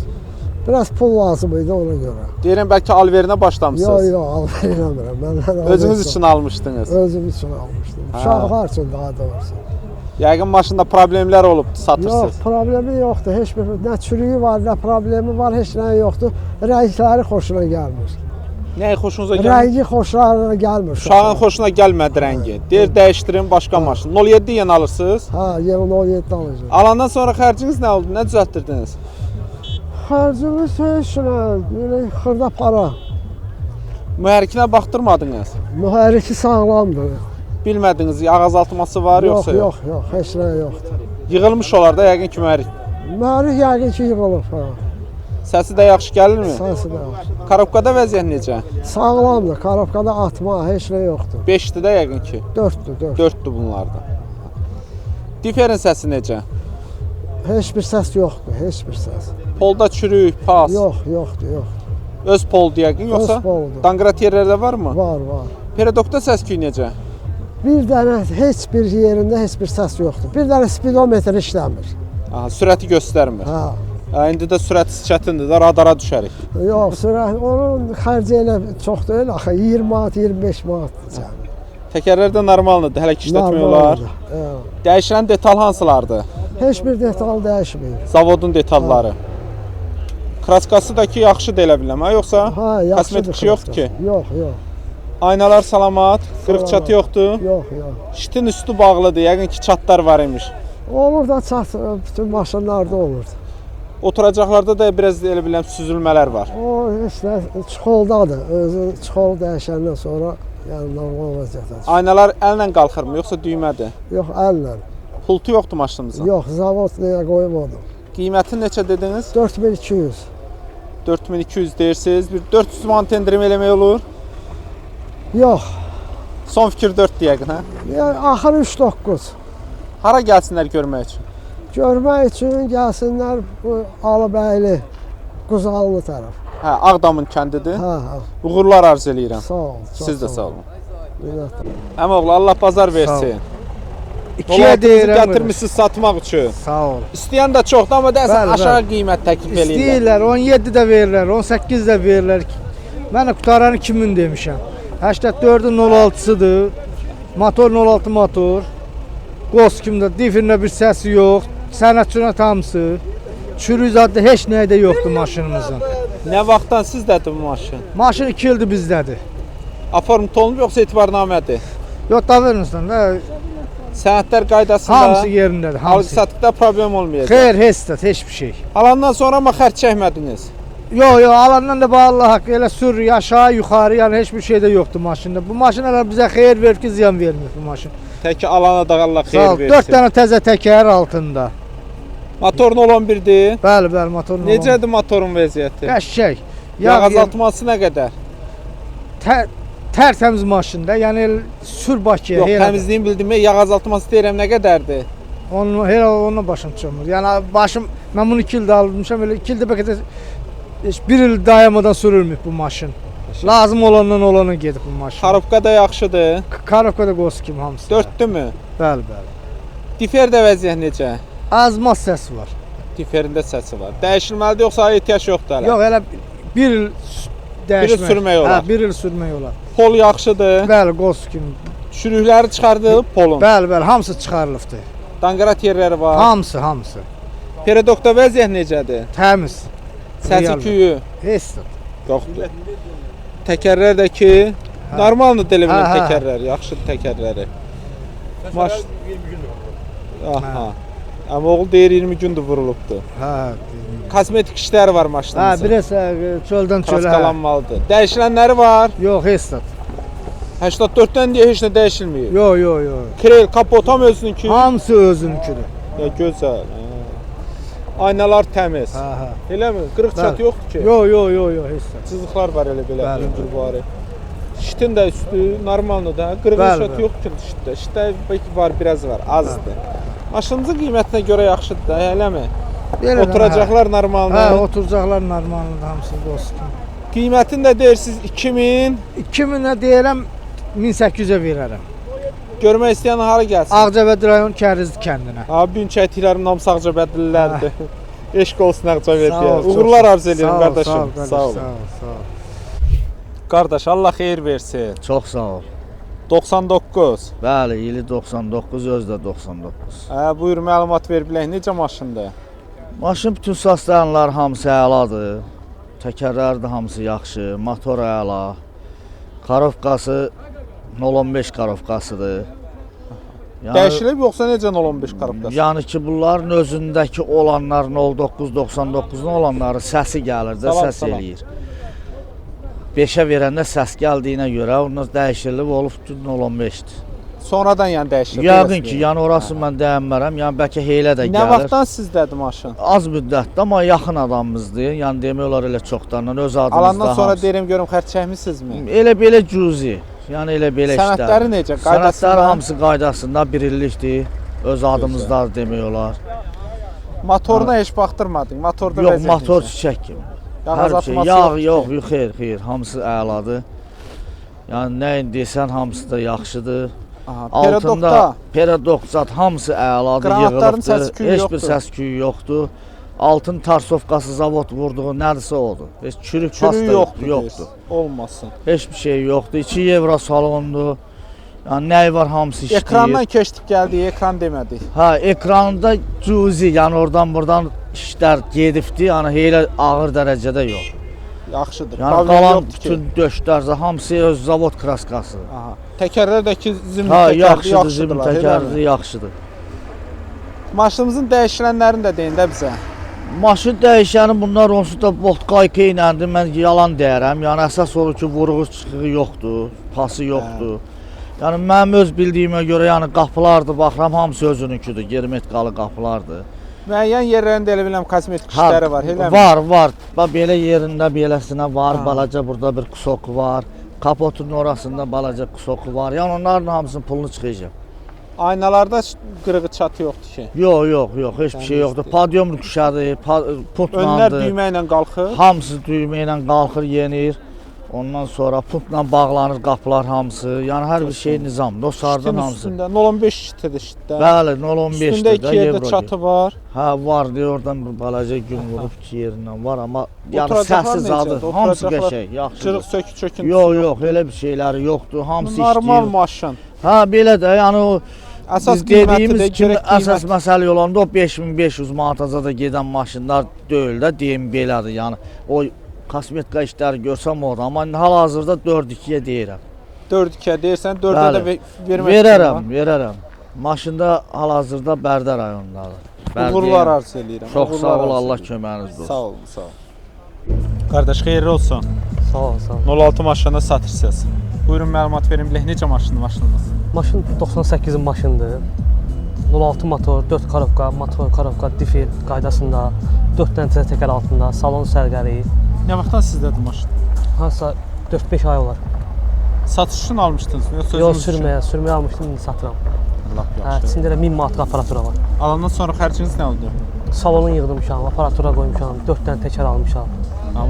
Biraz pul lazım idi ona görə. Deyirəm bəlkə alverinə başlamısınız. Yox, yox, alver eləmirəm. Məndən Özünüz üçün almışdınız. Özüm üçün almışdım. Uşaqlar üçün daha doğrusu. Yəqin maşında problemlər olub satırsınız. Yox, problemi yoxdur. Heç bir nə çürüyü var, nə problemi var, heç nə yoxdur. Rəngləri xoşuna gəlmir. Nəyi xoşunuza gəlmir? Rəngi xoşlarına gəlmir. Uşağın xoşuna gəlmədi rəngi. Deyir dəyişdirin başqa maşın. 07 yenə alırsınız. Hə, yenə 07 alacağam. Alandan sonra xərciniz nə oldu? Nə düzəltdirdiniz? Xərcimiz heç nə, belə xırda para. Mühərrikinə baxdırmadınız? Mühərriki sağlamdır. Bilmədiniz yağ azaltması var yoxsa yox? Yox, yox, heç nə yoxdur. Yığılmış olar da yəqin ki mühərrik. Mühərrik yəqin ki yığılıb, hə. Səsi də yaxşı gəlirmi? Səsi də yaxşı. Korobkada vəziyyət necə? Sağlamdır, korobkada atma, heç nə yoxdur. 5-dir də yəqin ki. 4-dür, 4. 4-dür bunlarda. Diferin səsi necə? Heç bir səs yoxdur, heç bir səs. Polda çürük, pas. Yox, yoxdur, yoxdur. Öz poldur yəqin yoxsa? Öz poldur. Danqrat yerlərdə varmı? Var, var. Peredokda səs küy necə? Bir dənə heç bir yerində heç bir səs yoxdur. Bir dənə spidometr işləmir. Aha, sürəti göstərmir. Hə. Hə, indi də sürət çətindir də radara düşərik. Yox, sürət onun xərci elə çox deyil axı, 20 manat, 25 manatdır cəmi. Təkərlər də normaldır, hələ ki işlətmək olar. Hə. Dəyişilən detal hansılardır? Heç bir detal dəyişməyib. Zavodun detalları. Kraskası da ki yaxşıdır elə biləm, hə, yoxsa? Hə, yaxşıdır. Kosmetik şey yoxdur ki. Yox, yox. Aynalar salamat, qırıq çatı yoxdur. Yox, yox. Şitin üstü bağlıdır, yəqin ki çatlar var imiş. Olur da çat, bütün maşınlarda olur. Oturacaqlarda da biraz elə biləm süzülmələr var. O heç nə çıxoldadır. Özü çıxol dəyişəndən sonra yəni normal vəziyyətə düşür. Aynalar əllə qalxırmı yoxsa düymədir? Yox, əllə. Pultu yoxdur maşınımızın? Yox, zavod nəyə qoymadım. Qiyməti neçə dediniz? 4200. 4200 deyirsiniz. Bir 400 manat endirim eləmək olur? Yox. Son fikir 4 yəqin, hə? Yəni axır 39. Hara gəlsinlər görmək üçün? Görmək üçün gəlsinlər bu Alıbəyli, Quzallı tərəf. Hə, Ağdamın kəndidir. Hə, hə. Uğurlar arzu eləyirəm. Sağ ol. Siz də sağ olun. Minnətdaram. Əmoğlu, Allah bazar versin. İkiyə deyirəm. Gətirmisiniz satmaq üçün. Sağ ol. İstəyən də çoxdur, amma deyəsən Bəli, aşağı bəli. qiymət təklif eləyirlər. İstəyirlər, 17 də verirlər, 18 də verirlər. Mən də qutaranı 2000 demişəm. 84-ün 06-sıdır. Motor 06 motor. Qos kimdə, difirində bir səsi yox. Sənət sünət hamısı. Çürük zadda heç nəyə də yoxdur maşınımızın. Nə vaxtdan sizdədir bu maşın? Maşın 2 ildir bizdədir. Aform olunub yoxsa etibarnamədir? Yox, da verirsən də. Sənədlər qaydasında. Hamısı yerindədir, hamısı. Alqı-satqıda problem olmayacaq. Xeyr, heç də, heç bir şey. Alandan sonra amma xərc çəkmədiniz. Yox, yox, alandan da Allah haqqı elə sürür aşağı, yuxarı, yəni heç bir şey də yoxdur maşında. Bu maşın hələ bizə xeyir verir ki, ziyan vermir bu maşın. Təki alana da Allah Sağ xeyir ol. versin. 4 dənə təzə təkər altında. Motor 011-dir. Bəli, bəli, motor 011. Necədir motorun vəziyyəti? Qəşəng. Yağ azaltması nə qədər? Tərtəmiz maşında, yəni el sür Bakıya. Yox, təmizliyin bildiyim yağ azaltması deyirəm nə qədərdir? Onun heç onunla başım çıxmır. Yəni başım mən bunu 2 ildə almışam, elə 2 ildə bəlkə də heç bir il dayanmadan sürülmür bu maşın. Lazım olandan olana gedib bu maşın. Korobka da yaxşıdır. Korobka da qos kimi hamısı. 4-dürmü? Bəli, bəli. Diferdə vəziyyət necə? Azmaz səsi var. Diferində səsi var. Dəyişilməlidir yoxsa ehtiyac yoxdur hələ? Yox, elə bir il dəyişmək. Bir il sürmək olar. Hə, bir il sürmək olar. Pol yaxşıdır. Bəli, qos kimi. Çürükləri çıxardıb polun. Bəli, bəli, hamısı çıxarılıbdır. Danqarat yerləri var. Hamısı, hamısı. Peredokda vəziyyət necədir? Təmiz. Səsi küyü? Heç də. Yoxdur. Təkərlər də ki, normaldır elə bilən Hə, hə. təkərlər, yaxşıdır təkərləri. Maş 20 gündür. Aha. Amma oğul deyir 20 gündür vurulubdur. Hə. Kosmetik işləri var maşınımızın. Hə, biraz çöldən çölə. Kraskalanmalıdır. Dəyişilənləri var? Yox, heç nə. 84-dən deyə heç nə dəyişilməyib. Yox, yox, yox. Krel, kapot ham özününki? Hamısı özününkidir. Ya gözəl. Hə. Aynalar təmiz. Hə, hə. Eləmi? Qırıq çatı yoxdur ki? Yox, yox, yox, yox, heç nə. Cızıqlar var elə belə, hündürvari. Şitin də üstü normaldır da. Qırıq çatı yoxdur ki şitdə. Şitdə bəlkə var, biraz var, azdır. Maşınımızın qiymətinə görə yaxşıdır da, eləmi? Oturacaqlar normaldır. Hə, oturacaqlar normaldır, hamısı dostum. Qiymətini də deyirsiniz 2000. 2000-ə deyirəm, 1800-ə verərəm. Görmək istəyən hara gəlsin? Ağcabədi rayon Kərizli kəndinə. Ha, bu gün çəkdiklərim hamısı Ağcabədlilərdir. Eşq olsun Ağcabədiyə. Uğurlar arzu edirəm qardaşım. Sağ ol. Sağ ol. Qardaş, Allah xeyir versin. Çox sağ ol. 99. Bəli, ili 99, özü də 99. Hə, buyur, məlumat ver bilək, necə maşındır? Maşın bütün saslayanlar hamısı əladır. Təkərlər də hamısı yaxşı, motor əla. Karovkası 0.15 karovkasıdır. Yəni, dəyişilib yoxsa necə 0.15 karovkası? Yəni ki, bunların özündəki olanlar 0.9-99-un olanları səsi gəlir də, səs eləyir. 5-ə verəndə səs gəldiyinə görə onlar dəyişilib olub 0.15-dir. Sonradan yəni dəyişilib? Yəqin ki, yəni orası mən dəyənmərəm, yəni bəlkə heylə də gəlir. Nə vaxtdan sizdədir maşın? Az müddətdə, amma yaxın adamımızdır. Yəni demək olar elə çoxdandan, öz adımızda. Alandan sonra deyirəm görüm xərc çəkmisinizmi? Elə belə cüzi. Yəni elə belə işlər. Sənədləri necə? Qaydasında? Sənədləri hamısı qaydasında, bir illikdir. Öz adımızda demək olar. Motoruna heç baxdırmadın? Motorda yox, motor çiçək kimi. Yağ azaltması Yağ yox, yox, xeyr, xeyr, hamısı əladır. Yəni nə desən hamısı da yaxşıdır. Aha, altında peradok zat hamısı əladır, yığılıbdır. Heç bir səs küyü yoxdur. Altın tarsovkası zavod vurduğu nədirsə odur. Heç çürük pasta yoxdur. Olmasın. Heç bir şey yoxdur. 2 evro salondur. Yəni nəyi var hamısı işləyir. Ekrandan keçdik gəldik, ekran demədik. Hə, ekranda cüzi, yəni oradan buradan işlər gedibdi, yəni elə ağır dərəcədə yox. Yaxşıdır. Yəni qalan bütün döşlər, hamısı öz zavod kraskasıdır. Aha. Təkərlər də ki, zimli təkərdir, yaxşıdır, zimli təkərdir, yaxşıdır. Maşınımızın dəyişilənlərini də deyin də bizə. Maşın dəyişəni bunlar onsuz da bolt qayka iləndir, mən yalan deyərəm. Yəni əsas olur ki, vuruğu çıxığı yoxdur, pası yoxdur. Yəni mənim öz bildiyimə görə, yəni qapılardır, baxıram, hamısı özününkidir, germetkalı qapılardır. Müəyyən yerlərində elə biləm kosmetik işləri var, eləmi? Var, var. Bax belə yerində beləsinə var, balaca burada bir kusoku var. Kapotun orasında balaca kusoku var. Yəni onların hamısının pulunu çıxacaq. Aynalarda qırığı çatı yoxdur ki? Yox, yox, yox, heç bir şey yoxdur. Padyom düşədir, puntlandır. Önlər düymə ilə qalxır? Hamısı düymə ilə qalxır, yenir. Ondan sonra puntla bağlanır qapılar hamısı. Yəni hər bir şey nizamdır. O sarıdan hamısı. Üstündə 0.15 şitdir şitdə. Bəli, 0.15-dir. Üstündə iki yerdə çatı var. Hə, var deyir, oradan bir balaca gün vurub iki yerindən var, amma yəni səssiz adı, hamısı qəşəng, yaxşıdır. Cırıq, sökü, çöküntüsü yox, yox, elə bir şeyləri yoxdur, hamısı işləyir. Normal maşın. Hə, belə də, yəni o əsas dediyimiz kimi əsas məsələ olanda o 5500 manataca da gedən maşınlar deyil də, deyim belədir, yəni o kosmetika işləri görsəm orada, amma indi hal-hazırda 4-2-yə deyirəm. 4-2-yə deyirsən, 4-ə də vermək verərəm, verərəm. Maşında hal-hazırda Bərdə rayonundadır. Uğurlar arzu eləyirəm. Çox sağ ol, Allah köməyiniz olsun. Sağ olun, sağ olun. Qardaş, xeyirli olsun. Sağ ol, sağ ol. 06 maşını satırsınız. Buyurun, məlumat verin bilək, necə maşındır maşınınız? Maşın 98-in maşındır. 06 motor, 4 karovka, motor, karovka, difer qaydasında, 4 dənə təzə təkər altında, salon sərqəri. Nə vaxtdan sizdədir maşın? Hansısa 4-5 ay olar. Satış üçün almışdınız? Yox, sürməyə almışdım, indi satıram. Allah yaxşı. İçində də 1000 manatlıq aparatura var. Alandan sonra xərciniz nə oldu? Salonu yığdırmışam, aparatura qoymuşam, 4 dənə təkər almışam.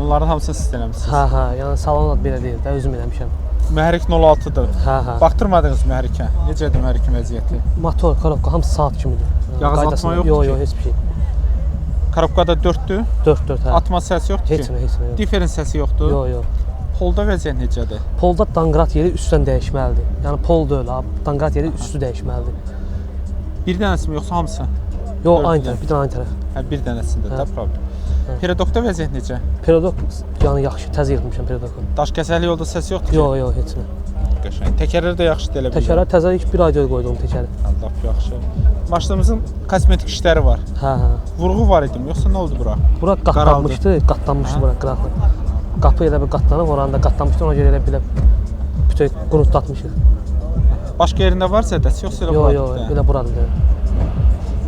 Bunların hamısını siz eləmisiniz? Hə, hə, yəni salon da belə deyil də, özüm eləmişəm. Mühərrik 06-dır. Hə, hə. Baxdırmadınız mühərrikə? Necədir mühərrikin vəziyyəti? Motor, karovka, hamısı saat kimidir. Yağ azaltma yoxdur ki? Yox, yox, heç bir şey. Karovkada 4-dür? 4-4, hə. Atma səsi yoxdur ki? Heç nə, heç nə yox. Diferin səsi yoxdur? Yox, yox. Polda vəziyyət necədir? Polda danqrat yeri üstdən dəyişməlidir. Yəni pol deyil, danqrat yeri üstü dəyişməlidir. Bir dənəsi mi yoxsa hamısı? Yox, aynı tərəf, bir dənə aynı tərəf. Hə, bir dənəsində də problem. Perodokda vəziyyət necə? Perodok yəni yaxşı, təzə yığmışam perodoku. Daşkəsəli yolda səs yoxdur ki? Yox, yox, heç nə. Qəşəng. Təkərlər də yaxşıdır elə bilirəm. Təkərlər təzə, ilk bir ay deyil qoyduğum təkəri. Allah yaxşı. Maşınımızın kosmetik işləri var. Hə, hə. Vurğu var idi mi, yoxsa nə oldu bura? Bura qatlanmışdı, qatlanmışdı bura qıraqlı. Qapı elə bir qatlanıb, oranı da qatlanmışdı, ona görə elə belə bütöv qurutlatmışıq. Başqa yerində var zədəsi, yoxsa elə Yox, buradır? yox, elə buradır.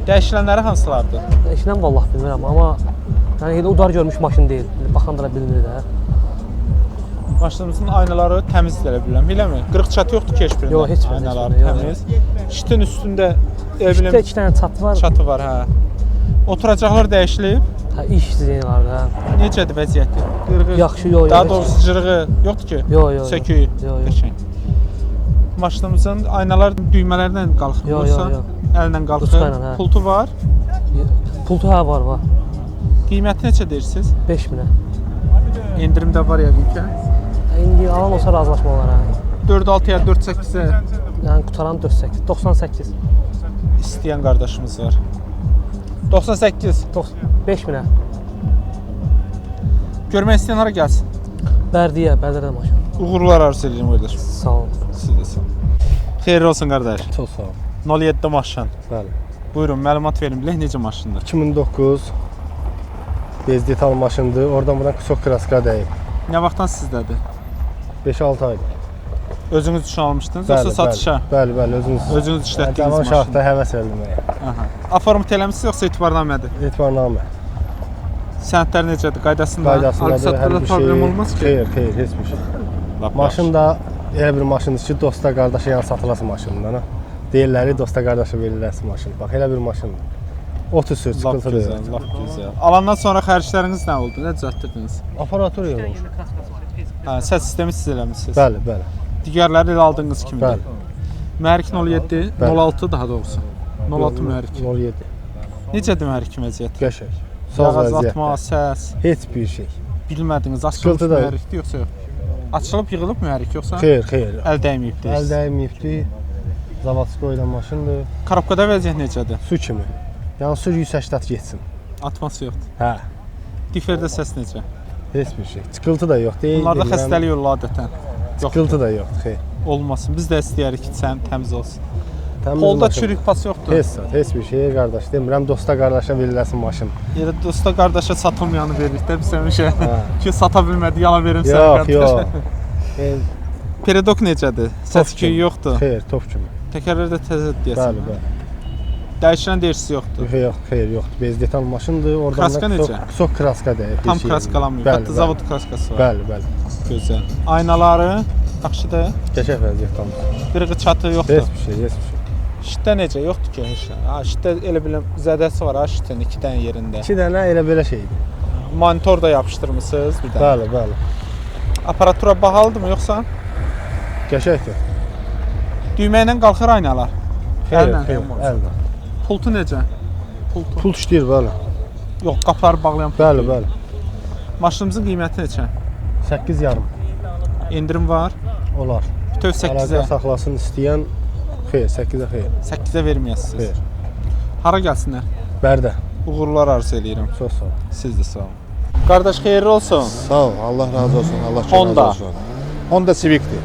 Dəyişilənləri hansılardır? Dəyişilən vallah bilmirəm, amma yəni elə udar görmüş maşın deyil. Baxan da bilinir də. Maşınımızın aynaları təmizdir elə bilirəm, eləmi? Qırıq çatı yoxdur ki heç birində. Yox, heç birində, Aynaları heç birində, yox. təmiz. Şitin üstündə elə bilirəm. Şitdə 2 dənə çatı var. Çatı var, hə. Oturacaqlar dəyişilib. Hə, iş sizinlərdə, hə. Necədir vəziyyəti? Qırığı? Yaxşı, yox, yox. Daha heç. doğrusu cırığı yoxdur ki? Yox, yox. Söküyü. Yox, yox. Qəşəng. Maşınımızın aynalar düymələrlə qalxır, Yox, yoxsa yox, yox. əllə qalxır? Ruçka ilə, hə. Pultu var. Pultu hə var, var. Qiyməti neçə deyirsiniz? 5000-ə. Endirim də var yəqin ki. İndi alan olsa razılaşma olar hə. 4.6-ya, 4.8-ə. Yəni qutaran 4.8, 98. İstəyən qardaşımız var. 98. 5000-ə. Görmək istəyən hara gəlsin? Bərdiyə, Bərdədə maşın. Uğurlar arzu edirəm qardaş. Sağ olun. Siz də sağ olun. Xeyirli olsun qardaş. Çox sağ olun. 07 maşın. Bəli. Buyurun, məlumat verin bilək necə maşındır? 2009 bez detal maşındır. Oradan buradan çox kraska dəyib. Nə vaxtdan sizdədir? 5-6 aydır. Özünüz üçün almışdınız yoxsa satışa? Bəli, bəli, özünüz. Özünüz işlətdiyiniz Cavan maşın. uşaqda həvəs eləməyə. Aha. Aformt eləmisiniz yoxsa etibarnamədir? Etibarnamə. Sənədlər necədir? Qaydasında? Qaydasındadır, hər Alqı-satqıda bir problem şey. olmaz ki? Xeyr, xeyr, heç bir şey. Lap Maşın da elə bir maşındır ki, dosta qardaşa yəni satılası maşından. Ha. Deyirlər, dosta qardaşa veriləsi maşın. Bax, elə bir maşındır. Ot üstü Lap çıxıntı da gözəl, yoxdur. lap gözəl. Alandan sonra xərcləriniz nə oldu? Nə düzəltdirdiniz? Aparatur yox. Hə, səs sistemi siz eləmisiniz. Bəli, bəli. Digərləri elə aldığınız kimidir. Bəli. Mühərrik 07, Bəli. 06 daha doğrusu. 06 mühərrik. 07. Necədir mühərrikin vəziyyəti? Qəşəng. Saz Yağ vəziyyətdə. azaltma, səs. Heç bir şey. Bilmədiniz, açılmış Sıxıntı da yox. mühərrikdir yoxsa yox? Açılıb yığılıb mühərrik yoxsa? Xeyr, xeyr. Əl dəyməyib Əl deyirsiniz. dəyməyibdi. Zavodskoyda maşındır. Korobkada vəziyyət necədir? Su kimi. Yəni su 180 getsin. Atması yoxdur. Hə. Diferdə səs necə? Heç bir şey. Çıxıltı da yox. Deyil, Bunlarda bilmirəm. xəstəlik olur adətən. Çıxıltı da yoxdur, xeyr. Olmasın. Biz də istəyirik ki, təmiz olsun. Təmiz Polda maşın. çürük pas yoxdur. Heç zat, heç bir şey qardaş demirəm, dosta qardaşa veriləsin maşın. Yerə dosta qardaşa satılmayanı veririk də biz həmişə. Hə. Ki sata bilmədi, yalan verim sənə Yox, qardaş. yox. Peredok necədir? Səs küyü yoxdur. Xeyr, top kimi. Təkərlər də təzədir deyəsən. Bəli, bəli. Dəyişilən deyirsiz yoxdur. Yox, xeyr, yoxdur. Bez detal maşındır. Oradan Kraska da necə? Çox kraska dəyib. bir Tam şey kraskalanmayıb. Bəli, Hətta bəli. zavod kraskası var. Bəli, bəli. Gözəl. Aynaları yaxşıdır. Qəşəng vəziyyətdə hamısı. Qırığı çatı yoxdur. Heç bir şey, heç bir şey. Şitdə necə? Yoxdur ki heç nə. Ha, şitdə elə biləm zədəsi var ha şitin 2 dənə yerində. 2 dənə elə belə şeydir. Monitor da yapışdırmısınız bir dənə. Bəli, bəli. Aparatura bahalıdırmı yoxsa? Qəşəngdir. Düymə ilə qalxır aynalar. Xeyr, Əllə. xeyr, əllə. Pultu necə? Pultu. Pult işləyir, bəli. Yox, qapıları bağlayan pult. Bəli, bəli. Maşınımızın qiyməti neçə? 8,5 Endirim var. olar. Bütöv 8-ə. Əlaqə saxlasın istəyən xeyr, 8-ə xeyr. 8-ə verməyəsiniz. Xeyr. Hara gəlsinlər? Bərdə. Uğurlar arzu eləyirəm. Çox sağ ol. Siz də sağ olun. Qardaş xeyirli olsun. Sağ ol, Allah razı olsun, Allah kömək Honda. olsun. Honda Civic'dir.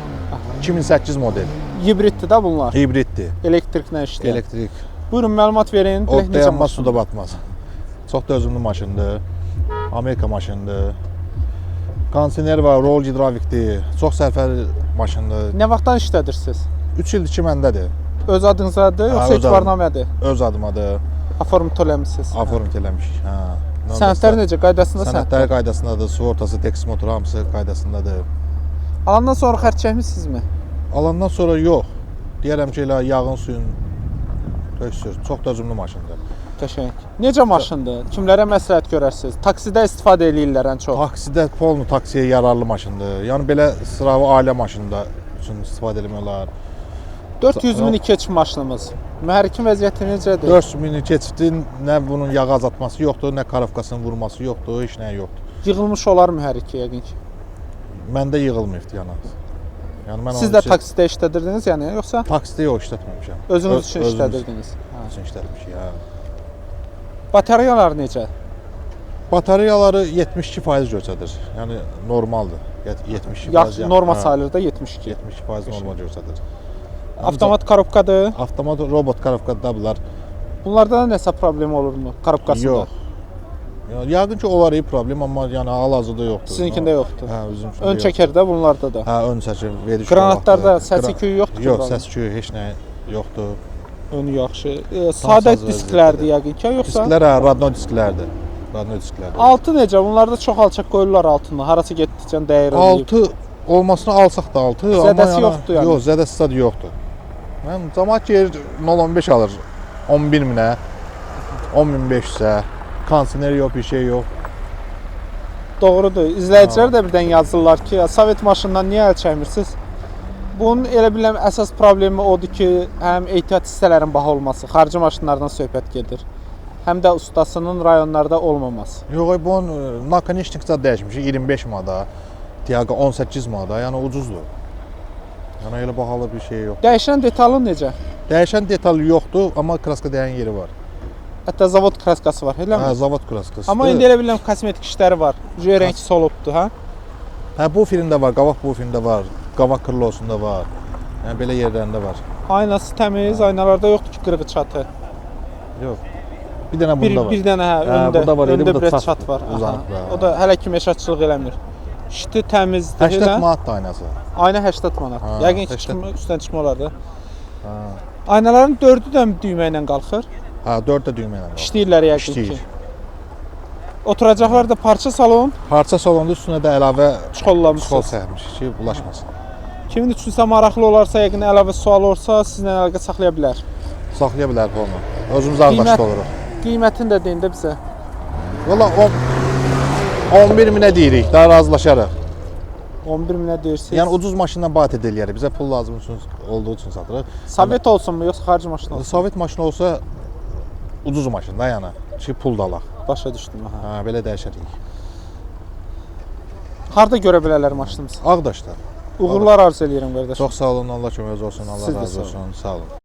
2008 model. Hibriddir də bunlar. Hibriddir. Elektriklə işləyir. Elektrik. Buyurun məlumat verin. Bilək Od necə dayanmaz, maşın? suda batmaz. Çox dözümlü maşındır. Amerika maşındır. Kondisioner var, rol gidrovikdir. Çox sərfəli maşındır. Nə vaxtdan işlədirsiniz? 3 ildir ki məndədir. Öz adınızadır Hə, yoxsa öz adım. etibarnamədir? Öz adımadır. Aformt eləmisiniz. Aformt eləmişik, hə. Sənədlər necə? Qaydasında Sənədləri sənədlər. qaydasındadır. Sığortası, teksmotoru hamısı qaydasındadır. Alandan sonra xərc çəkmisinizmi? Alandan sonra yox. Deyərəm ki, elə yağın suyun töksür. Çox dözümlü maşındır. Qəşəng. Necə maşındır? Kimlərə məsləhət görərsiniz? Taksidə istifadə eləyirlər ən çox. Taksidə polnu taksiyə yararlı maşındır. Yəni belə sıravi ailə maşınında üçün istifadə etmək olar. 400 mini keçib maşınımız. Mühərrikin vəziyyəti necədir? 400 mini keçibdi, nə bunun yağı azaltması yoxdur, nə karovkasının vurması yoxdur, heç nə yoxdur. Yığılmış olar mühərriki yəqin ki. Məndə yığılmayıbdı yəni. Yəni mən Siz onun də üçün- taksidə işlədirdiniz, yəni yoxsa? Taksidə yox işlətməmişəm. Özünüz üçün Özümüz işlədirdiniz. üçün işlətmişik, hə. Batareyalar necə? Batareyaları 72% göstərir. Yəni normaldır. 72% Yaxşı, norma hə. sayılır da 72. 72% norma göstərir. Avtomat korobkadır. Avtomat robot korobkadır da bunlar. Bunlarda da nəsə problem olurmu korobkasında? Yox. Yəni, yəqin ki, olar problem, amma yəni hal-hazırda yoxdur. Sizinkində yoxdur. Hə, bizimkində Ön yoxdur. çəkərdə bunlarda da. Hə, ön çəkir, veriş Qranatlarda qabaqdır. səsi küyü yoxdur ki Yox, bunların? səs küyü heç nə yoxdur. Önü yaxşı. Tam Sadə saz disklərdir vəziyyətdədir. yəqin ki, yoxsa? Disklər hə, radno disklərdir. Radno disklərdir. Altı necə? Bunlarda çox alçaq qoyurlar altını. Harasa getdikcə dəyir eləyib. Altı olmasını alsaq da altı, amma Zədəsi yoxdur yəni. Yox, zədəsi zad yoxdur. Mən camaat gedir 0.15 alır. 11 minə, 10.500-ə. Kondisioner yox, bir şey yox. Doğrudur. İzləyicilər də birdən yazırlar ki, "Ya, Sovet maşından niyə əl çəkmirsiniz?" Bunun elə bilirəm əsas problemi odur ki, həm ehtiyat hissələrin baha olması, xarici maşınlardan söhbət gedir. Həm də ustasının rayonlarda olmaması. Yox, ay, bunun nakonechnik zad dəyişmişik 25 manata, Tiago 18 manata, yəni ucuzdur. Yəni elə bahalı bir şey yox. Dəyişən detalı necə? Dəyişən detal yoxdur, amma kraska dəyən yeri var. Hətta zavod kraskası var, eləmi? Hə, zavod kraskasıdır. Amma indi elə bilirəm kosmetik işləri var. Rəng solubdu, hə? Hə, bu filmdə var, qabaq bu filmdə var, qabaq krılosunda var. Yəni belə yerlərində var. Aynası təmiz, aynalarda yoxdur ki, qırığı çatı. Yox. Bir dənə bunda var. Bir dənə hə, Hə, öndə, burada var idi, öndə burada biraz çat çat var. Aha. uzanıb da. O da hələ ki meşatçılıq eləmir. Şiti təmizdir, 80 elə? manatdır aynası. Ayna 80 manat. Hə, Yəqin ki, 80. çıxma, üstdən çıxma olar da. Hə. Aynaların dördü də düymə ilə qalxır. Hə, 4 də düymə ilə qalxır. İşləyirlər yəqin ki. İşləyir. Oturacaqlar da parça salon. Parça salonda üstünə də əlavə çuxollamışsınız. Çuxol çəkmişik ki, bulaşmasın. Kimin üçünsə maraqlı olarsa, yəqin əlavə sual olsa, sizinlə əlaqə saxlaya bilər. Saxlaya bilər onu. Özümüz Ağdaşda oluruq. Qiymətini də deyin də bizə. Valla 11 minə deyirik, daha razılaşarıq. 11 minə deyirsiniz. Yəni ucuz maşından bat edilir. Bizə pul lazım üçün olduğu üçün satırıq. Sovet olsunmu yoxsa xarici maşın olsun? Sovet maşını olsa ucuz maşın da yəni ki pul da alaq. Başa düşdüm aha. Hə, belə dəyişərik. Harda görə bilərlər maşınımızı? Ağdaşda. Uğurlar arzu eləyirəm qardaş. Çox sağ olun, Allah köməyiniz olsun, Allah Siz də razı sağ olun. olsun. Sağ olun.